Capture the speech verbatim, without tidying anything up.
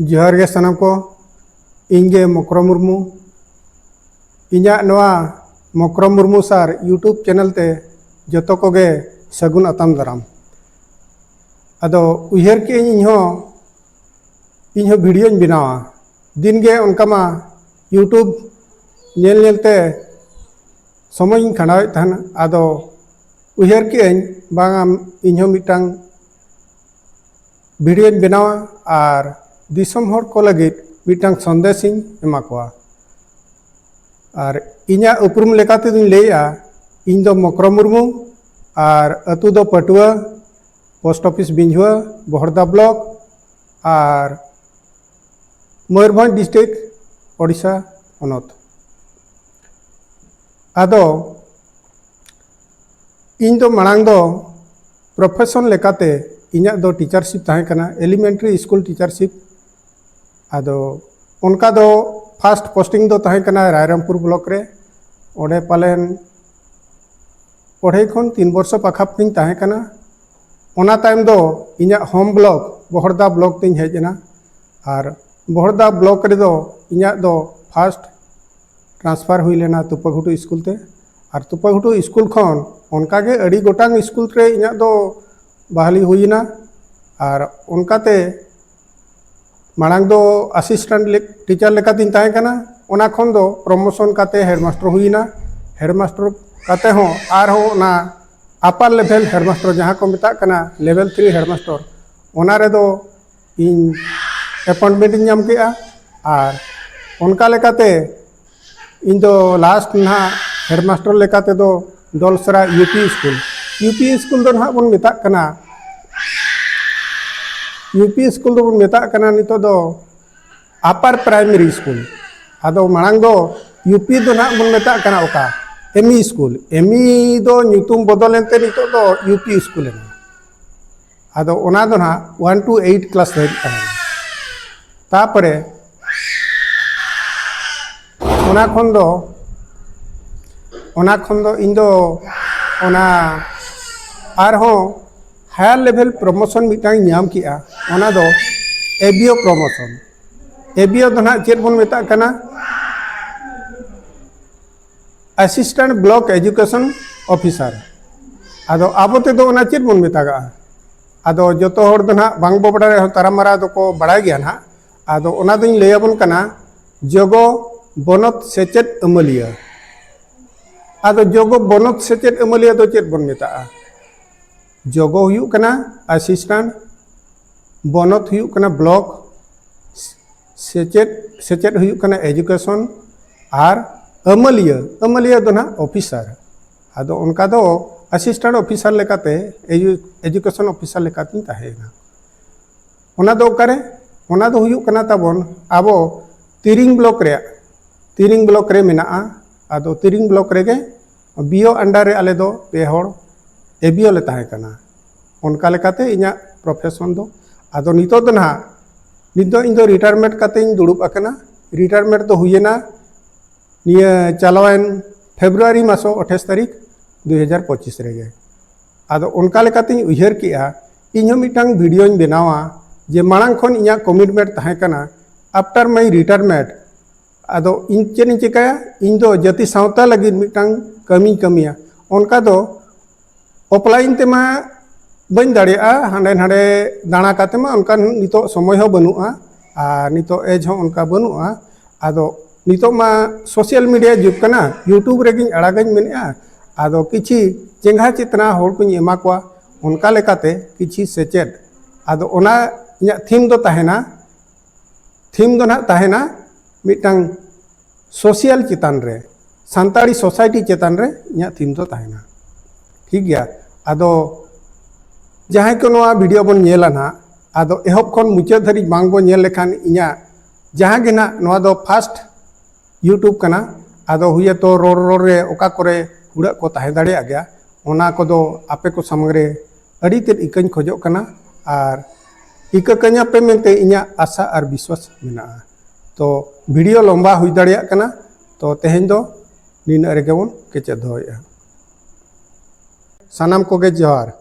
ᱡᱚᱦᱟᱨ ᱜᱮ ᱥᱟᱱᱟᱢ ᱠᱚ, ᱤᱧ ᱜᱮ ᱢᱚᱠᱨᱚ ᱢᱩᱨᱢᱩ᱾ ᱤᱧᱟᱹᱜ ᱱᱚᱣᱟ ᱢᱚᱠᱨᱚ ᱢᱩᱨᱢᱩ ᱥᱟᱨ YouTube ᱪᱮᱱᱮᱞ ᱛᱮ ᱡᱚᱛᱚ ᱠᱚᱜᱮ ᱥᱟᱹᱜᱩᱱ ᱟᱛᱟᱝ ᱫᱟᱨᱟᱢ᱾ ᱟᱫᱚ ᱩᱭᱦᱟᱹᱨ ᱠᱮᱜᱼᱟᱹᱧ ᱤᱧᱦᱚᱸ, ᱤᱧᱦᱚᱸ ᱵᱷᱤᱰᱤᱭᱳᱧ ᱵᱮᱱᱟᱣᱟ᱾ ᱫᱤᱱ ᱜᱮ ᱚᱱᱠᱟ ᱢᱟ YouTube ᱧᱮᱞ ᱧᱮᱞ ᱛᱮ ᱥᱚᱢᱚᱭᱤᱧ ᱠᱷᱟᱸᱰᱟᱣᱮᱫ ᱛᱟᱦᱮᱱᱟ᱾ ᱟᱫᱚ ᱩᱭᱦᱟᱹᱨ ᱠᱮᱜᱼᱟᱹᱧ, ᱵᱟᱝᱟ, ᱤᱧᱦᱚᱸ ᱢᱤᱫᱴᱟᱝ ᱵᱷᱤᱰᱤᱭᱳᱧ ᱵᱮᱱᱟᱣᱟ ᱟᱨ ᱫᱤᱥᱚᱢ ᱦᱚᱲ ᱠᱚ ᱞᱟᱹᱜᱤᱫ ᱢᱤᱫᱴᱟᱝ ᱥᱚᱱᱫᱮᱥᱤᱧ ᱮᱢᱟ ᱠᱚᱣᱟ᱾ ᱟᱨ ᱤᱧᱟᱹᱜ ᱩᱯᱨᱩᱢ ᱞᱮᱠᱟ ᱛᱮᱫᱚᱧ ᱞᱟᱹᱭᱮᱜᱼᱟ, ᱤᱧ ᱫᱚ ᱢᱚᱠᱨᱚ ᱢᱩᱨᱢᱩ ᱟᱨ ᱟᱹᱛᱩ ᱫᱚ ᱯᱟᱹᱴᱩᱣᱟᱹ, ᱯᱳᱥᱴ ᱚᱯᱷᱤᱥ ᱵᱤᱧᱡᱷᱩᱣᱟᱹ, ᱵᱚᱦᱚᱲᱫᱟ ᱵᱞᱚᱠ ᱟᱨ ᱢᱚᱭᱩᱨᱵᱷᱚᱸᱡᱽ ᱰᱤᱥᱴᱨᱤᱠᱴ, ᱳᱰᱤᱥᱟ ᱯᱚᱱᱚᱛ᱾ ᱟᱫᱚ ᱤᱧ ᱫᱚ ᱢᱟᱲᱟᱝ ᱫᱚ ᱯᱨᱚᱯᱷᱮᱥᱚᱱ ᱞᱮᱠᱟᱛᱮ ᱤᱧᱟᱹᱜ ᱫᱚ ᱴᱤᱪᱟᱨᱥᱤᱯ ᱛᱟᱦᱮᱸ ᱠᱟᱱᱟ, ᱮᱞᱤᱢᱮᱱᱴᱟᱨᱤ ᱥᱠᱩᱞ ᱴᱤᱪᱟᱨᱥᱤᱯ᱾ ᱟᱫᱚ ᱚᱱᱠᱟ ᱫᱚ ᱯᱷᱟᱥᱴ ᱯᱳᱥᱴᱤᱝ ᱫᱚ ᱛᱟᱦᱮᱸ ᱠᱟᱱᱟ ᱨᱟᱭᱨᱚᱝᱯᱩᱨ ᱵᱞᱚᱠ ᱨᱮ᱾ ᱚᱸᱰᱮ ᱯᱟᱞᱮᱱ ᱚᱲᱟᱭ ᱠᱷᱚᱱ ᱛᱤᱱ ᱵᱚᱨᱥᱚ ᱯᱟᱠᱷᱟᱯᱟᱠᱷᱤᱧ ᱛᱟᱦᱮᱸ ᱠᱟᱱᱟ᱾ ᱚᱱᱟ ᱛᱟᱭᱚᱢ ᱫᱚ ᱤᱧᱟᱹᱜ ᱦᱳᱢ ᱵᱞᱚᱠ ᱵᱚᱦᱚᱲᱫᱟ ᱵᱞᱚᱠ ᱛᱤᱧ ᱦᱮᱡ ᱮᱱᱟ᱾ ᱟᱨ ᱵᱚᱦᱚᱲᱫᱟ ᱵᱞᱚᱠ ᱨᱮᱫᱚ ᱤᱧᱟᱹᱜ ᱫᱚ ᱯᱷᱟᱥᱴ ᱴᱨᱟᱱᱥᱯᱷᱟᱨ ᱦᱩᱭ ᱞᱮᱱᱟ ᱛᱩᱯᱟᱹᱜᱷᱩᱴᱩ ᱥᱠᱩᱞ ᱛᱮ᱾ ᱟᱨ ᱛᱩᱯᱟᱹᱜᱷᱩᱴᱩ ᱥᱠᱩᱞ ᱠᱷᱚᱱ ᱚᱱᱠᱟᱜᱮ ᱟᱹᱰᱤ ᱜᱚᱴᱟᱝ ᱥᱠᱩᱞ ᱨᱮ ᱤᱧᱟᱹᱜ ᱫᱚ ᱵᱟᱦᱟᱞᱤ ᱦᱩᱭᱮᱱᱟ᱾ ᱟᱨ ᱚᱱᱠᱟᱛᱮ ᱢᱟᱲᱟᱝ ᱫᱚ ᱟᱥᱤᱥᱴᱮᱱᱴ ᱞᱮ-, ᱴᱤᱪᱟᱨ ᱞᱮᱠᱟᱛᱤᱧ ᱛᱟᱦᱮᱸ ᱠᱟᱱᱟ᱾ ᱚᱱᱟ ᱠᱷᱚᱱ ᱫᱚ ᱯᱨᱚᱢᱳᱥᱚᱱ ᱠᱟᱛᱮ ᱦᱮᱰᱢᱟᱥᱴᱟᱨ ᱦᱩᱭᱮᱱᱟ᱾ ᱦᱮᱰᱢᱟᱥᱴᱟᱨ ᱠᱟᱛᱮ ᱦᱚᱸ ᱟᱨᱦᱚᱸ ᱚᱱᱟ ᱟᱯᱟᱨ ᱞᱮᱵᱷᱮᱞ ᱦᱮᱰᱢᱟᱥᱴᱟᱨ, ᱡᱟᱦᱟᱸ ᱠᱚ ᱢᱮᱛᱟᱜ ᱠᱟᱱᱟ ᱞᱮᱵᱷᱮᱞ ᱛᱷᱨᱤ ᱦᱮᱰᱢᱟᱥᱴᱟᱨ, ᱚᱱᱟ ᱨᱮᱫᱚ ᱤᱧ ᱮᱯᱚᱭᱮᱱᱴᱢᱮᱱᱴ ᱤᱧ ᱧᱟᱢ ᱠᱮᱜᱼᱟ᱾ ᱟᱨ ᱚᱱᱠᱟ ᱞᱮᱠᱟᱛᱮ ᱤᱧ ᱫᱚ ᱞᱟᱥᱴ ᱱᱟᱦᱟᱜ ᱦᱮᱰᱢᱟᱥᱴᱟᱨ ᱞᱮᱠᱟ ᱛᱮᱫᱚ ᱫᱚᱞᱥᱨᱟ U P school, U P school ᱫᱚ ᱱᱟᱦᱟᱜ ᱵᱚᱱ ᱢᱮᱛᱟᱜ ᱠᱟᱱᱟ, ᱭᱩ ᱯᱤ ᱥᱠᱩᱞ ᱫᱚᱵᱚᱱ ᱢᱮᱛᱟᱜ ᱠᱟᱱᱟ ᱱᱤᱛᱚᱜ ᱫᱚ ᱟᱯᱟᱨ ᱯᱨᱟᱭᱢᱟᱨᱤ ᱥᱠᱩᱞ᱾ ᱟᱫᱚ ᱢᱟᱲᱟᱝ ᱫᱚ ᱭᱩ ᱯᱤ ᱫᱚ ᱱᱟᱦᱟᱜ ᱵᱚᱱ ᱢᱮᱛᱟᱜ ᱠᱟᱱᱟ ᱚᱠᱟ, M E school. M E ᱫᱚ ᱧᱩᱛᱩᱢ ᱵᱚᱫᱚᱞ ᱮᱱᱛᱮ ᱱᱤᱛᱚᱜ ᱫᱚ ᱭᱩ ᱯᱤ ᱥᱠᱩᱞ ᱮᱱᱟ᱾ ᱟᱫᱚ ᱚᱱᱟ ᱫᱚ ᱱᱟᱦᱟᱜ ᱚᱣᱟᱱ ᱴᱩ ᱮᱭᱤᱴ ᱠᱞᱟᱥ ᱫᱷᱟᱹᱵᱤᱡ ᱛᱟᱦᱮᱸ ᱠᱟᱱᱟ᱾ ᱛᱟᱯᱚᱨᱮ ᱚᱱᱟ ᱠᱷᱚᱱ ᱫᱚ, ᱚᱱᱟ ᱠᱷᱚᱱ ᱫᱚ ᱤᱧ ᱫᱚ ᱚᱱᱟ ᱟᱨᱦᱚᱸ ᱦᱟᱭᱟᱨ ᱞᱮᱵᱷᱮᱞ ᱯᱨᱚᱢᱳᱥᱚᱱ ᱢᱤᱫᱴᱟᱝ ᱤᱧ ᱧᱟᱢ ᱠᱮᱜᱼᱟ᱾ ᱚᱱᱟ ᱫᱚ ᱮᱵᱤᱭᱳ ᱯᱨᱚᱢᱳᱥᱚᱱ᱾ ᱮᱵᱤᱭᱳ ᱫᱚ ᱱᱟᱦᱟᱜ ᱪᱮᱫ ᱵᱚᱱ ᱢᱮᱛᱟᱜ ᱠᱟᱱᱟ? Assistant block education officer. ᱟᱫᱚ ᱟᱵᱚ ᱛᱮᱫᱚ ᱚᱱᱟ ᱪᱮᱫ ᱵᱚᱱ ᱢᱮᱛᱟᱜᱟᱜᱼᱟ? ᱟᱫᱚ ᱡᱚᱛᱚ ᱦᱚᱲ ᱫᱚ ᱱᱟᱦᱟᱜ ᱵᱟᱝ ᱵᱚ ᱵᱟᱰᱟᱭ ᱨᱮᱦᱚᱸ, ᱛᱟᱨᱟᱢᱟᱨᱟ ᱫᱚᱠᱚ ᱵᱟᱲᱟᱭ ᱜᱮᱭᱟ ᱱᱟᱦᱟᱜ᱾ ᱟᱫᱚ ᱚᱱᱟ ᱫᱚᱧ ᱞᱟᱹᱭ ᱟᱵᱚᱱ ᱠᱟᱱᱟ, ᱡᱚᱜᱚ ᱵᱚᱱᱚᱛ ᱥᱮᱪᱮᱫ ᱟᱹᱢᱟᱹᱞᱤᱭᱟᱹ᱾ ᱟᱫᱚ ᱡᱚᱜᱚ ᱵᱚᱱᱚᱛ ᱥᱮᱪᱮᱫ ᱟᱹᱢᱟᱹᱞᱤᱭᱟᱹ ᱫᱚ ᱪᱮᱫ ᱵᱚᱱ ᱢᱮᱛᱟᱜᱼᱟ? ᱡᱚᱜᱚ ᱦᱩᱭᱩᱜ ᱠᱟᱱᱟ ᱮᱥᱤᱥᱴᱮᱱᱴ, ᱵᱚᱱᱚᱛ ᱦᱩᱭᱩᱜ ᱠᱟᱱᱟ ᱵᱞᱚᱠ, ᱥᱮᱪᱮᱫ, ᱥᱮᱪᱮᱫ ᱦᱩᱭᱩᱜ ᱠᱟᱱᱟ ᱮᱡᱩᱠᱮᱥᱚᱱ, ᱟᱨ ᱟᱹᱢᱟᱹᱞᱤᱭᱟᱹ, ᱟᱹᱢᱟᱹᱞᱤᱭᱟᱹ ᱫᱚ ᱱᱟᱦᱟᱜ ᱚᱯᱷᱤᱥᱟᱨ᱾ ᱟᱫᱚ ᱚᱱᱠᱟ ᱫᱚ ᱮᱥᱤᱥᱴᱮᱱᱴ ᱚᱯᱷᱤᱥᱟᱨ ᱞᱮᱠᱟᱛᱮ, ᱮᱡᱩ-, ᱮᱡᱩᱠᱮᱥᱚᱱ ᱚᱯᱷᱤᱥᱟᱨ ᱞᱮᱠᱟᱛᱤᱧ ᱛᱟᱦᱮᱸᱭᱮᱱᱟ᱾ ᱚᱱᱟ ᱫᱚ ᱚᱠᱟᱨᱮ? ᱚᱱᱟ ᱫᱚ ᱦᱩᱭᱩᱜ ᱠᱟᱱᱟ ᱛᱟᱵᱚᱱ ᱟᱵᱚ ᱛᱤᱨᱤᱝ ᱵᱞᱚᱠ ᱨᱮᱭᱟᱜ, ᱛᱤᱨᱤᱝ ᱵᱞᱚᱠ ᱨᱮ ᱢᱮᱱᱟᱜᱼᱟ᱾ ᱟᱫᱚ ᱛᱤᱨᱤᱝ ᱵᱞᱚᱠ ᱨᱮᱜᱮ ᱵᱤᱭᱳ ᱟᱱᱰᱟᱨ ᱨᱮ ᱟᱞᱮ ᱫᱚ ᱯᱮ ᱦᱚᱲ ᱮᱵᱤᱭᱳ ᱞᱮ ᱛᱟᱦᱮᱸ ᱠᱟᱱᱟ᱾ ᱚᱱᱠᱟ ᱞᱮᱠᱟᱛᱮ ᱤᱧᱟᱹᱜ ᱯᱨᱚᱯᱷᱮᱥᱚᱱ ᱫᱚ, ᱟᱫᱚ ᱱᱤᱛᱚᱜ ᱫᱚ ᱱᱟᱦᱟᱜ, ᱱᱤᱛ ᱫᱚ ᱤᱧ ᱫᱚ ᱨᱤᱴᱟᱭᱟᱨᱢᱮᱱᱴ ᱠᱟᱛᱮᱧ ᱫᱩᱲᱩᱵ ᱟᱠᱟᱱᱟ᱾ ᱨᱤᱴᱟᱭᱟᱨᱢᱮᱱᱴ ᱫᱚ ᱦᱩᱭᱮᱱᱟ ᱱᱤᱭᱟᱹ ᱪᱟᱞᱟᱣᱮᱱ ᱯᱷᱮᱵᱽᱨᱩᱣᱟᱨᱤ ᱢᱟᱥᱚ ᱟᱴᱷᱟᱥ ᱛᱟᱹᱨᱤᱠᱷ ᱫᱩᱭ ᱦᱟᱡᱟᱨ ᱯᱚᱸᱪᱤᱥ ᱨᱮᱜᱮ᱾ ᱟᱫᱚ ᱚᱱᱠᱟ ᱞᱮᱠᱟᱛᱤᱧ ᱩᱭᱦᱟᱹᱨ ᱠᱮᱜᱼᱟ, ᱤᱧᱦᱚᱸ ᱢᱤᱫᱴᱟᱝ ᱵᱷᱤᱰᱤᱭᱳᱧ ᱵᱮᱱᱟᱣᱟ, ᱡᱮ ᱢᱟᱲᱟᱝ ᱠᱷᱚᱱ ᱤᱧᱟᱹᱜ ᱠᱚᱢᱤᱴᱢᱮᱱᱴ ᱛᱟᱦᱮᱸ ᱠᱟᱱᱟ, after my retirement ᱟᱫᱚ ᱤᱧ ᱪᱮᱫ ᱤᱧ ᱪᱤᱠᱟᱹᱭᱟ? ᱤᱧ ᱫᱚ ᱡᱟᱹᱛᱤ ᱥᱟᱶᱛᱟ ᱞᱟᱹᱜᱤᱫ ᱢᱤᱫᱴᱟᱝ ᱠᱟᱹᱢᱤᱧ ᱠᱟᱹᱢᱤᱭᱟ᱾ ᱚᱱᱠᱟ ᱫᱚ ᱚᱯᱷᱞᱟᱭᱤᱱ ᱛᱮᱢᱟ ᱵᱟᱹᱧ ᱫᱟᱲᱮᱭᱟᱜᱼᱟ, ᱦᱟᱸᱰᱮ ᱱᱟᱰᱮ ᱫᱟᱬᱟ ᱠᱟᱛᱮ ᱢᱟ ᱚᱱᱠᱟ ᱱᱤᱛᱚᱜ ᱥᱚᱢᱚᱭ ᱦᱚᱸ ᱵᱟᱹᱱᱩᱜᱼᱟ, ᱟᱨ ᱱᱤᱛᱚᱜ ᱮᱡᱽ ᱦᱚᱸ ᱚᱱᱠᱟ ᱵᱟᱹᱱᱩᱜᱼᱟ᱾ ᱟᱫᱚ ᱱᱤᱛᱚᱜ ᱢᱟ ᱥᱳᱥᱟᱞ ᱢᱤᱰᱤᱭᱟ ᱡᱩᱜᱽ ᱠᱟᱱᱟ, ᱭᱩᱴᱩᱵᱽ ᱨᱮᱜᱤᱧ ᱟᱲᱟᱜᱟᱹᱧ ᱢᱮᱱᱮᱫᱼᱟ᱾ ᱟᱫᱚ ᱠᱤᱪᱷᱤ ᱪᱮᱸᱜᱷᱟ ᱪᱮᱛᱱᱟ ᱦᱚᱲ ᱠᱚᱧ ᱮᱢᱟ ᱠᱚᱣᱟ, ᱚᱱᱠᱟ ᱞᱮᱠᱟᱛᱮ ᱠᱤᱪᱷᱤ ᱥᱮᱪᱮᱫ᱾ ᱟᱫᱚ ᱚᱱᱟ ᱤᱧᱟᱹᱜ ᱛᱷᱤᱢ ᱫᱚ ᱛᱟᱦᱮᱱᱟ, ᱛᱷᱤᱢ ᱫᱚ ᱱᱟᱦᱟᱜ ᱛᱟᱦᱮᱱᱟ ᱢᱤᱫᱴᱟᱝ ᱥᱳᱥᱤᱭᱟᱞ ᱪᱮᱛᱟᱱ ᱨᱮ, ᱥᱟᱱᱛᱟᱲᱤ ᱥᱳᱥᱟᱭᱴᱤ ᱪᱮᱛᱟᱱ ᱨᱮ ᱤᱧᱟᱹᱜ ᱛᱷᱤᱢ ᱫᱚ ᱛᱟᱦᱮᱱᱟ᱾ ᱴᱷᱤᱠ ᱜᱮᱭᱟ? ᱟᱫᱚ ᱡᱟᱦᱟᱸᱭ ᱠᱚ ᱱᱚᱣᱟ ᱵᱷᱤᱰᱤᱭᱳ ᱵᱚᱱ ᱧᱮᱞᱟ ᱱᱟᱦᱟᱜ, ᱟᱫᱚ ᱮᱦᱚᱵ ᱠᱷᱚᱱ ᱢᱩᱪᱟᱹᱫ ᱫᱷᱟᱹᱨᱤᱡ ᱵᱟᱝ ᱵᱚᱱ ᱧᱮᱞ ᱞᱮᱠᱷᱟᱱ ᱤᱧᱟᱹᱜ ᱡᱟᱦᱟᱸ ᱜᱮ ᱱᱟᱦᱟᱜ, ᱱᱚᱣᱟ ᱫᱚ ᱯᱷᱟᱥᱴ ᱭᱩᱴᱩᱵᱽ ᱠᱟᱱᱟ, ᱟᱫᱚ ᱦᱩᱭᱮᱛᱚ ᱨᱚᱲ ᱨᱚᱲ ᱨᱮ ᱚᱠᱟ ᱠᱚᱨᱮ ᱦᱩᱲᱟᱹᱜ ᱠᱚ ᱛᱟᱦᱮᱸ ᱫᱟᱲᱮᱭᱟᱜ ᱜᱮᱭᱟ, ᱚᱱᱟ ᱠᱚᱫᱚ ᱟᱯᱮ ᱠᱚ ᱥᱟᱢᱟᱝ ᱨᱮ ᱟᱹᱰᱤ ᱛᱮᱫ ᱤᱠᱟᱹᱧ ᱠᱷᱚᱡᱚᱜ ᱠᱟᱱᱟ ᱟᱨ ᱤᱠᱟᱹ ᱠᱟᱹᱧᱟᱯᱮ ᱢᱮᱱᱛᱮ ᱤᱧᱟᱹᱜ ᱟᱥᱟ ᱟᱨ ᱵᱤᱥᱣᱟᱥ ᱢᱮᱱᱟᱜᱼᱟ᱾ ᱛᱚ ᱵᱷᱤᱰᱤᱭᱳ ᱞᱚᱢᱵᱟ ᱦᱩᱭ ᱫᱟᱲᱮᱭᱟᱜ ᱠᱟᱱᱟ, ᱛᱚ ᱛᱮᱦᱮᱧ ᱫᱚ ᱱᱤᱱᱟᱹᱜ ᱨᱮᱜᱮ ᱵᱚᱱ ᱠᱮᱪᱮᱫ ᱫᱚᱦᱚᱭᱮᱫᱼᱟ᱾ ᱥᱟᱱᱟᱢ ᱠᱚᱜᱮ ᱡᱚᱦᱟᱨ᱾